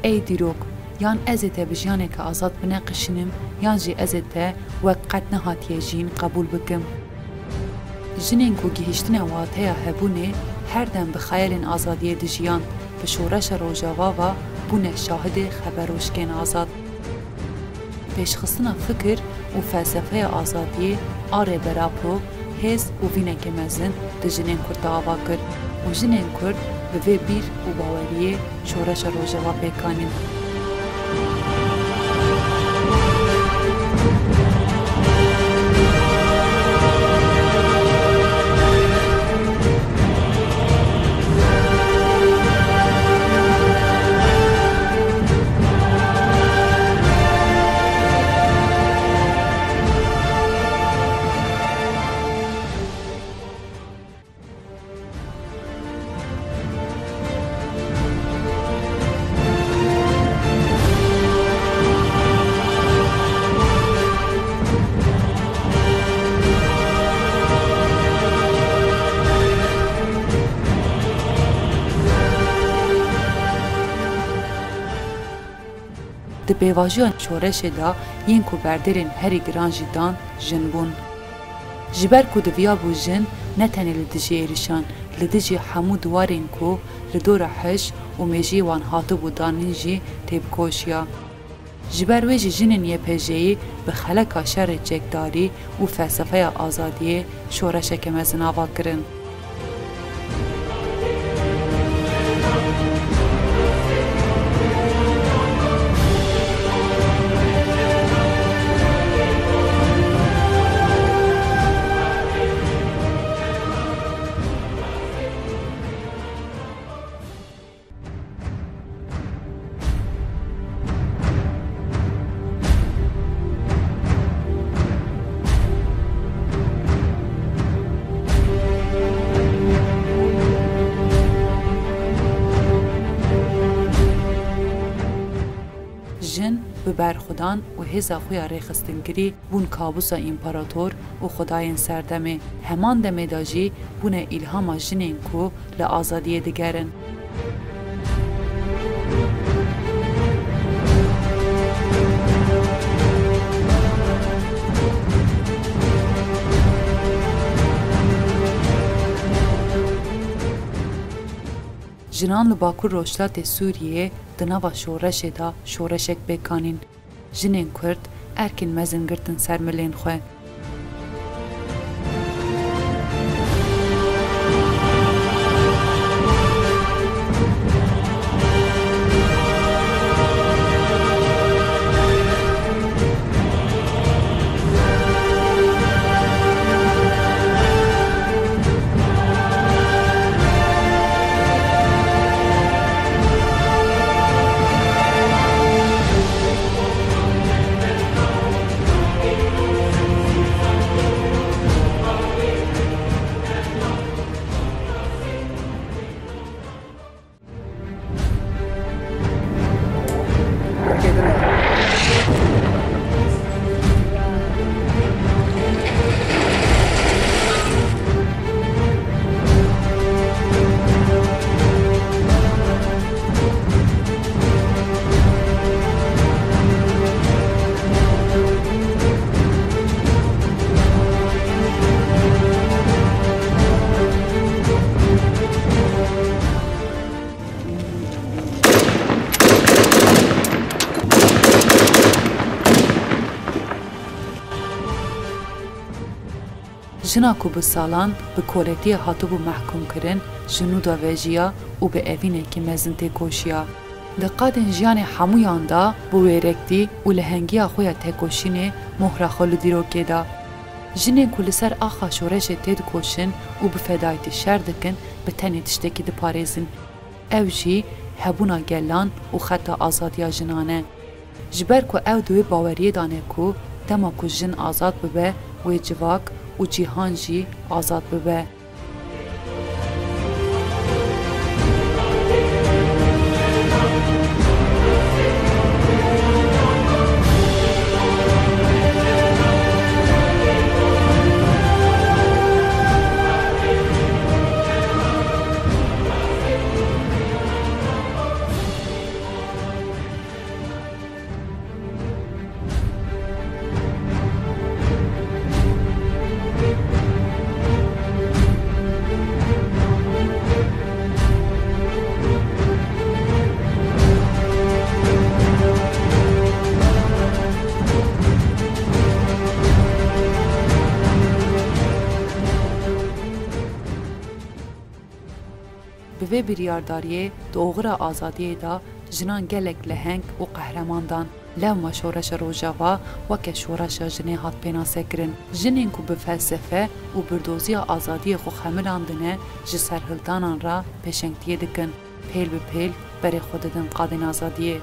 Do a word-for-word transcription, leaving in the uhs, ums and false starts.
Ey dîrok, yan ez ê te bi jiyaneke azad bineqişînim, yan jî ez ê te wek qet nehatiye jiyîn qebûl bikim. Jinên ku gihîştine wateya hebûnê, her dem bi xeyalên azadiyê dijiyan, bi şoreşa Rojava ve bûne şahidê xeberojikên azad. Pêşxistina fikir û felsefeya azadiyê a Rêber Apo hêz û vîneke mezin di jinên Kurd de ava kir û jinên Kurd bi vê bîr û baweriyê şoreşa Rojava pêk anîn. Di pêvajoya şoreşê de yên ku berderên herî giran jî dan, jin bûn. Ji ber ku diviyabû jin ne tenê li dijî êrişan, li dijî hemû diwarên ku li dora hişk û mêjiyê wan hatibû danîn jî têbikoşiya. Ji ber wê jî jinên Y P J'yî bi xeleka şerê çekdarî û felsefeya azadiyê şoreşeke mezin ava kirin. Jin bi berxwedan û hêza xwe ya rêxistinkirî bûn kabusa împarator û xwedayên serdemê. Heman demê de jî bûne îlhama jinên ku li azadiyê digerin. Jinan li Bakur Rojhilatê Sûriyeyê di nava şoreşê de şoreşek pêk anîn. Jinên Kurd erkên mezin girtin ser milên xwe. Jina ku bi salan bi koletiyê hatibû mehkûmkirin, ji nû de vejiya û bi evînekî mezin têkoşiya. Di qadên jiyanê hemûyan de bi wêrektî û lehengiya xwe ya tekoşînê mohra xwe li dîrokê da. Jinên ku li ser axa şoreşê têdikoşin û bi fedayîtî şer dikin, bi tenê tiştekî diparêzin. Ew jî hebûna gelan û xeta azadiya jinan e. Ji ber ku ew di wê baweriyê de ne ku dema ku jin azad bibe, wê civak û cîhan jî azad bibe. Vê biryardariyê di oxira azadiyê de jinan gelek leheng û qehreman dan. Lewma şoreşa Rojava weke şoreşa jinê hat pênasekirin. Jinên ku bi felsefe û birdoziya azadiyê xwe xemilandine, ji serhildanan re pêşengtiyê dikin, pêl bi pêl berê xwe didin qadên azadiyê.